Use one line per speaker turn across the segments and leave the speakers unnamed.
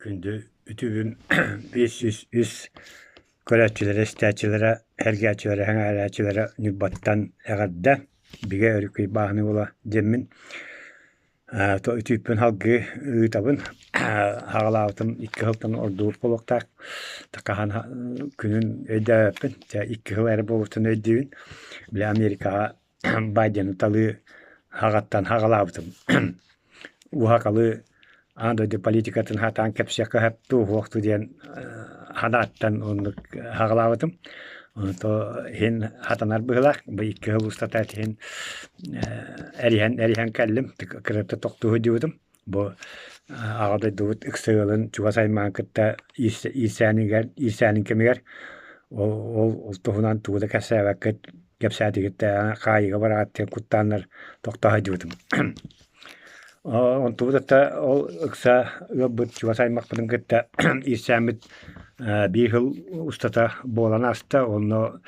Күндү үтүбүм 503 көрөөччүлэрэ, истээччилэрэ, эргээччилэрэ, сэҥээрээччилэрэ Ньурбаттан эҕэрдэ! Бигэ өрүкүй бааһынай уола диэммин үтүүппүн салгыы ыытабын. Аҕалаабытым икки сылтан ордубут буолуохтаах. Хаһан күнүн өйдөөбөппүн. Дьэ икки сыл эрэ буолбутун өйдүүбүн. Били Америкаҕа Байдены талыы хаҕаттан хаҕалаабытым. Уһакалы аан дойду политикатын хатаан кэпсиэххэ сөп дуу, суох дуу диэн ханааттан оннук хаҕалаабытым. Онто иһин хатанар быһыылаах. Бу икки сыл устата иһин эриһэн эриһэн кэллим. Кырата тохтуу сылдьыбытым. Бу Аҕа дойдубут ыкса ыалын чугас аймаҕын кытта иирсээнигэр иирсээнин кэмигэр ол ол туһунан тугу да кэпсээбэккит кэпсээтигит да хаайыыга бараҕыт диэн куттааннар тохтоо сылдьыбытым. Онтубут да ол ыкса ыалбыт чугас аймахпытын кытта иирсээммит биир сыл устата буолан ааста. Онно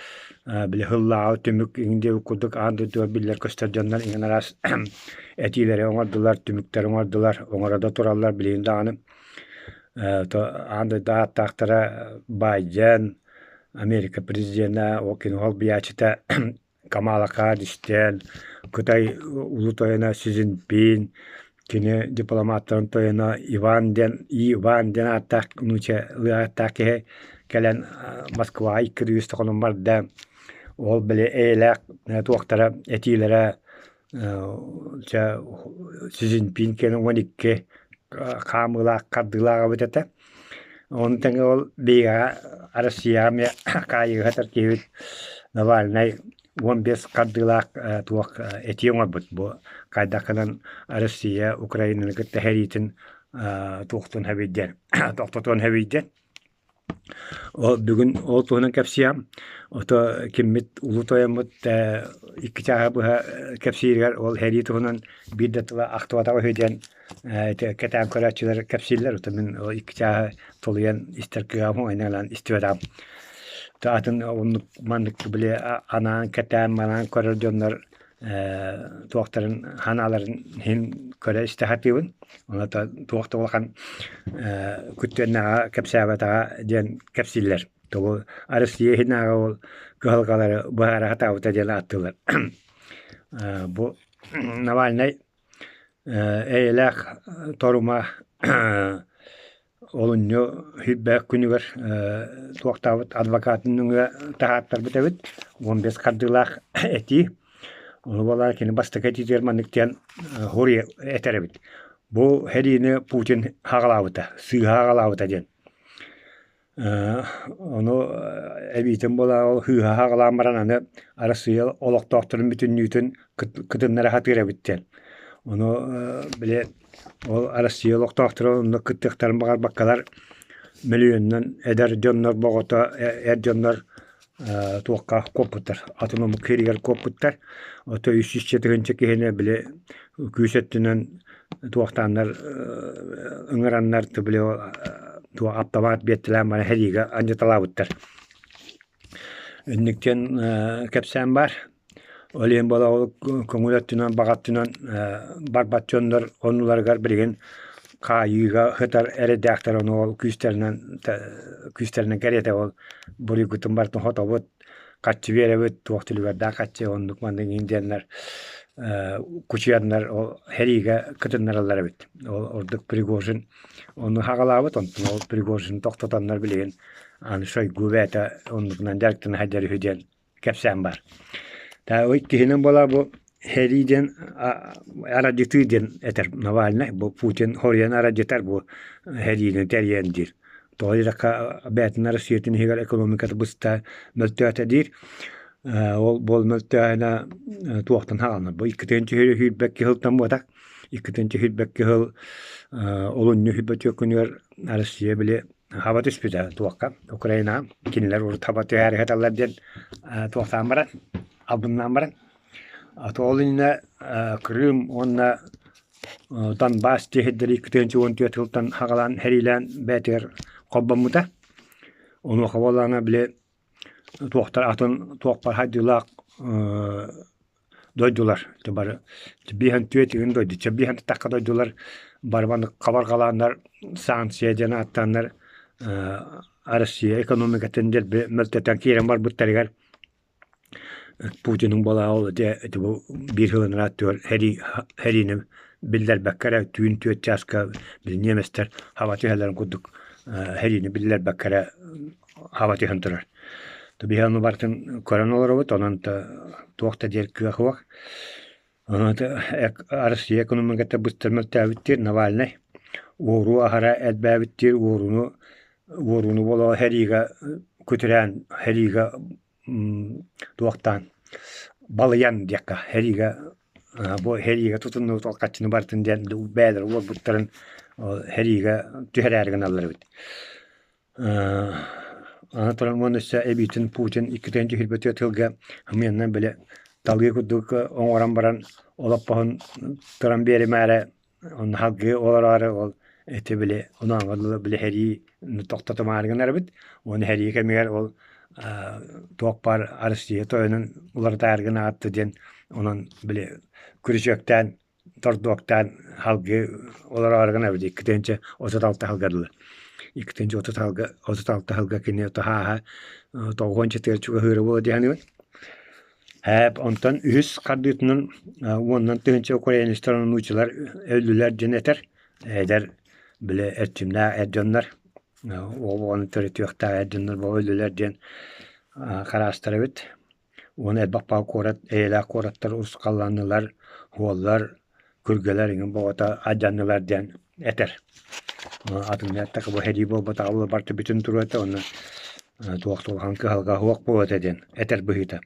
били сыллааҕы түмүк иҥин диэбит курдук аан дойдуга биллэр-көстөр дьоннор иҥин араас этиилэри оҥордулар, түмүктэри оҥордулар, оҥоро да тураллар билигин даҕаны. Аан дойду ааттаахтара Байден, Америка президенэ, ол кини солбуйааччыта Камала Харристен, Кытай улуу тойоно Си Цзиньпин, кини дипломаттарын тойоно Иван диэн Иван диэн ааттаах нууччалыы ааттаах киһи кэлэн Москваҕа икки үс хонон барда. Ол били эйэлээх туохтара этиилэрэ Чэ Си Цзиньпин кэлин 12 хаамыылаах хардыылаах эбит этэ. Ону тэҥэ ол биһиэхэ Россияҕа эмиэ хаайыыга сытар киһибит Навальнай 15 хардыылаах туох этии оҥорбут. Бу хайдах гынан Россия Украинаны кытта сэриитин туохтун сөбүй диэн, тохтотуон сөбүй диэн. Ол бүгүн ол туһунан кэпсиэм. Ото киммит улуу тойоммут икки чааһы быһа кэпсииригэр ол сэрии туһунан биир да тыла ахтыбатах үһү диэн ити кэтээн көрөөччүлэр кэпсииллэр. Ото мин ол икки чааһы толуйан истэр кыаҕым ойнолоон истибэтэҕим. Атын оннук маннык били анаан кэтээн манаан көрөр дьоннор туохтарын ханааларын иһин көрө-истэ сатыыбын. Онуота туох да улахан күттүөннээҕэ кэпсээбэтэҕэ диэн кэпсииллэр. Тугу Россия иһинээҕи ол кыһалҕалары быһаара сатаабыта диэн ааттыыллар. Бу Навальнай эйэлээх торума Олунньу сүүрбэ күнүгэр туохтаабыт адвокатын нөҥүө таһааттарбыт эбит. 15 хардыылаах этии. Ону буоллаҕына кини бастакы этиитигэр маннык диэн хоруй этэр эбит. Бу сэриини Путин хаҕалаабыта, сыыһа хаҕалаабыта диэн. Ону эбиитин буолан ол сыыһа хаҕалаан баран аны Арассыыйа олохтоохторун бүтүннүүтүн кытыннара сатыыр эбит диэн. Ону били Ол Россия олохтоохторо онно кыттыахтарын баҕарбаккалар мөлүйүөнүнэн эдэр дьоннор боҕото эр дьоннор туохха куоппуттар, атын омук сиригэр куоппуттар. Ото 300 тыһыынча киһини били күүс өттүнэн туохтааннар ыҥыраннар били туох аптамаат биэртэлээн баран сэриигэ анньыталаабыттар. Инник диэн кэпсээн баар. Ол иһин буола ол көҥүл өттүнэн, баҕа өттүнэн барбат дьоннор оннуларыгар билигин хаайыыга сытар эрэйдээхтэр ону ол күүстэринэн күүстэринэн кэриэтэ ол буруйгутун барытын хотобут, харчы биэрэбит, туох түлүгэрдээх харчы оннук маннык иҥин диэннэр кучуйаннар ол сэриигэ кытыннараллар эбит. Ол ордук Пригожин ону хаҕалаабыт, онтон ол Пригожины тохтотоннор билигин аны Шойгу бэйэтэ оннугунан дьарыктана сылдьар үһү диэн кэпсээн баар. Иккиһинэн буолаа бу сэрии диэн арадьытыы диэн этэр Навальнай бу Путин хоруйан арадьытар бу сэриини тэрийэн диир. Тоҕо диэтэххэ бэйэтин Россиятын иһигэр экономиката быста мөлтөөтө диир. Ол буол мөлтөөһүнэ туохтан хаална бу иккитин сүүрбэкки сылтан буотах иккитин сүүрбэкки сыл олунньу сүүрбэ күнүгэр Россия били хаба түспүтэ туохха Украинаҕа кинилэр урут хаба түһээри сыталлар диэн туохтаан баран албыннаан баран а то ол иннинэ Крым уонна Донбасс тиэһирдэри 2014 сылтан хаҕалаан сэриилээн бэйэтигэр холбоммута. Онуоха буоллаҕына били туохтар атын туохпар хайдыылаах. дойдулар бары биэһэн түөрт игин дойду биэһэн тахха дойдулар бары маннык хабарҕалааннар санкция диэн ааттааннар Россия экономикатын дэлби мөлтөтөн киирэн барбыттарыгар Путиныҥ буолаа ол ити ити бу биир сылынара түөр сэрии сэриини биллэрбэккэ эрэ түүн түөрт чааска били немецтэр хаба түһэллэрин курдук сэриини биллэрбэккэ эрэ хаба түһэн турар. Биһи ону барытын көрөн олоробут, онон туох да диир кыах суох. Россия экономиката быстар мөлтөөбүт диир Навальнай. Уоруу аһара элбээбит диир, уорууну уорууну буолуо сэриигэ күтүрээн сэриигэ туохтаан балыйан диэххэ сэриигэ бу сэриигэ тутуннубут ол хаччыны барытын диэн бэйэлэрэ уорбуттарын сэриигэ түһэрээри гыналлар эбит. Аны туран уонна өссө эбиитин Путин иккитин түһүлбэтигэ тылга ымыйаннан били талыы курдук оҥорон баран олоппоһун туран биэримээри онно салгыы олороору ол ити били онооҥҥо дылы били сэрии тохтотумаары гынар эбит. Уонна сэрии кэмигэр ол туох баар Россия тойонун уларытаары гынаатта диэн онон били күрүчүөктээн тордуоктаан салгыы олороору гынабыт 2 36 сылга дылы. 2 36 сылга кини таһааһа 90 чугаһыыра буола дии саныыбын. Ээп онтон үһүс хардыытынан уонунан тыһыынча украинецтар нууччалар өллүлэр диэн этэр. Эдэр били эрчимнээх эр дьоннор оҕону төрөтүөхтээх эр дьоннор бу өллүлэр диэн хараастар эбит. Уонна элбэх баҕа куорат, эйэлээх куораттар урусхалланнылар, уоллар, күргэлэр иҥин боҕото алдьаннылар диэн этэр. Атынна эттэххэ бу сэрии буолбатаҕа барыта бүтүн туруо этэ уонна туох да улахан кыһалҕа суох буолуо этэ диэн этэр быһыыта.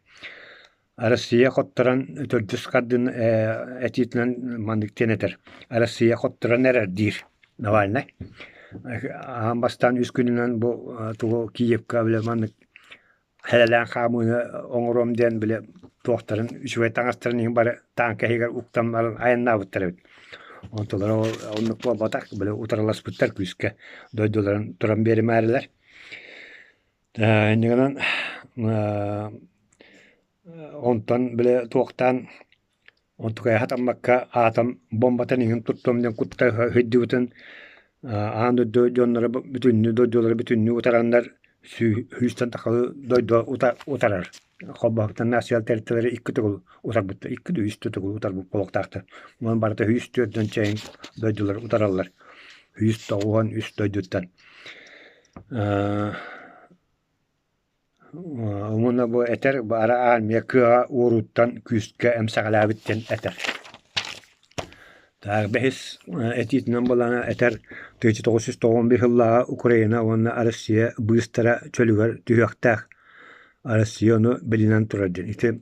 Россия хотторон төрдүс хардын этиитинэн маннык диэн этэр: Россия хотторон эрэр диир Навальнай. Аан бастаан үс күнүнэн бу тугу Киевка бile маннык Хэрэлээн хаамыыны оҥоруом диэн били туохтарын үчүгэй таҥастарын иһин бары тааҥка иһигэр уктан баран айаннаабыттар эбит. Онтулара ол оннук буолбатах, били утарыласпыттар күүскэ дойдуларын туран биэримээрилэр. Инньэ гынан онтон били туохтаан Онтукайа хатаммакка аатам буомбатын иһин туттуом диэн кутта сылдьыбытын аан дойду дьонноро бүтүннүү дойдулара бүтүннүү утараннар сүүстэн тахалыы дойду утарар. Холбоһуктан нация тэрилтэлэрэ икки төгүл утарбыттар, икки да үс да төгүл утарбыт буолуохтаахтар. Онон барыта 104 чэйин дойдулар утараллар. 193 дойдуттан. Уонна бу этэр баара армия кыаҕа уорууттан күүскэ эмсэҕэлээбит диэн этэр. Так бэһис этиитинэн буоллаҕына этэр 1991 сыллааҕы Украина уонна Россия быыстара чөлүгэр түһүөхтээх. Россия ону билинэн турар диэн. Ити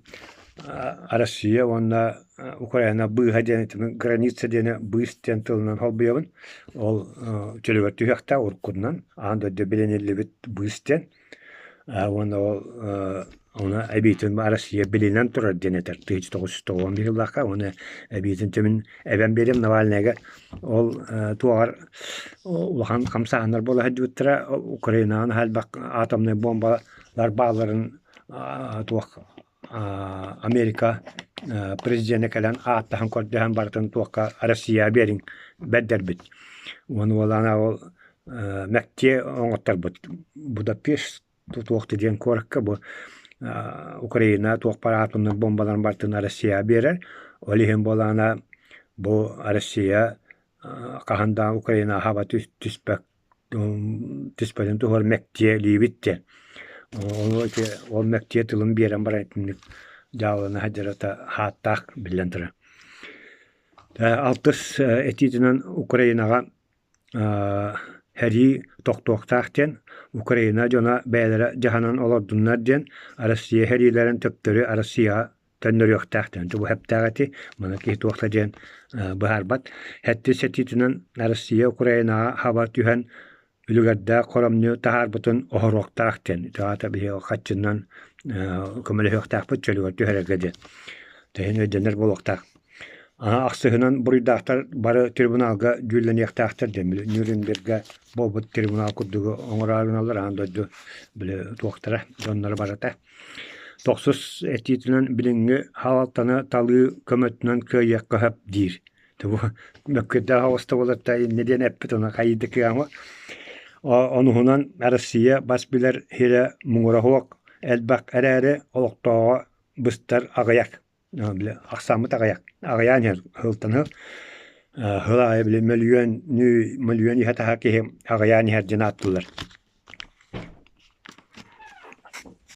Россия уонна Украина быыһа диэн ити граница диэни быыс диэн тылынан холбуйабын. Ол чөлүгэр түһүөхтээх уруккутунан аан дойду билиниллибит быыс диэн. Уонна ол ону эбиитин Россия билинэн турар диэн этэр 1991 сыллаахха уонна эбиитин түмүн эбэн биэриэм Навальныйга ол туоҕар улахан хамсааһыннар буола сылдьыбыттара Украинаҕа наһаа элбэх атомнай бомбалар баалларын туох Америка президенэ кэлэн ааттаһан көрдөһөн барытын туохха Россия биэриҥ бэрдэрбит. Уонна уолана ол мэктиэ оҥотторбут Будапешт туох да диэн куоракка бу Украина туох баар атомнай бомбаларын барытын Россия биэрэр. Ол иһин буолаана бу Россия хаһан да Украина хаба түспэт түспэтин туһугар мэктиэлиибит диэн. Ону ити ол мэктиэ тылын биэрэн баран итинник дьааланы сылдьарата хааттаах биллэн турар. Алтыс этиитинэн Украинаҕа сэрии тохтуохтаах диэн Украина дьоно бэйэлэрэ дьаһанан олордуннар диэн Россия сэриилэрин төптөрү Россияҕа төннөрүөхтээх диэн бу сөптөөх эти маны киһи туох да диэн быһаарбат. Сэттис этиитинэн Россия Украинаҕа хаба түһэн үлүгэрдээх хоромньу таһаарбытын оһоруохтаах диэн ити аата биһиги хаччыннан көмөлөһүөхтээхпит чөлүгэр түһэрэргэ диэн. Тэһин өйдөнөр буолуохтаах. Ахсыһынан буруйдаахтар бары трибуналга дьүүллэниэхтээхтэр диэн били Нюрнберга буолбут трибунал курдугу оҥороору гыналлар аан дойду били туохтара дьонноро барыта. Тохсус этиитинэн билиҥҥи хаалтаны талыы көмөтүнэн кыайыахха сөп диир. Бу мөккүөрдээх оҕуста буолар инньэ диэн эппит ону хайыыда кыаҕа. Онуһунан Россия бас билэр сирэ муҥура суох элбэх эрээри олохтооҕо быстар аҕыйах. Били ахсааммыт аҕыйах аҕыйаан иһэр сылтан сыл сыл аайы били мөлүйүөн мөлүйүөн иһэ-таһа киһи аҕыйаан иһэр диэн ааттыыллар.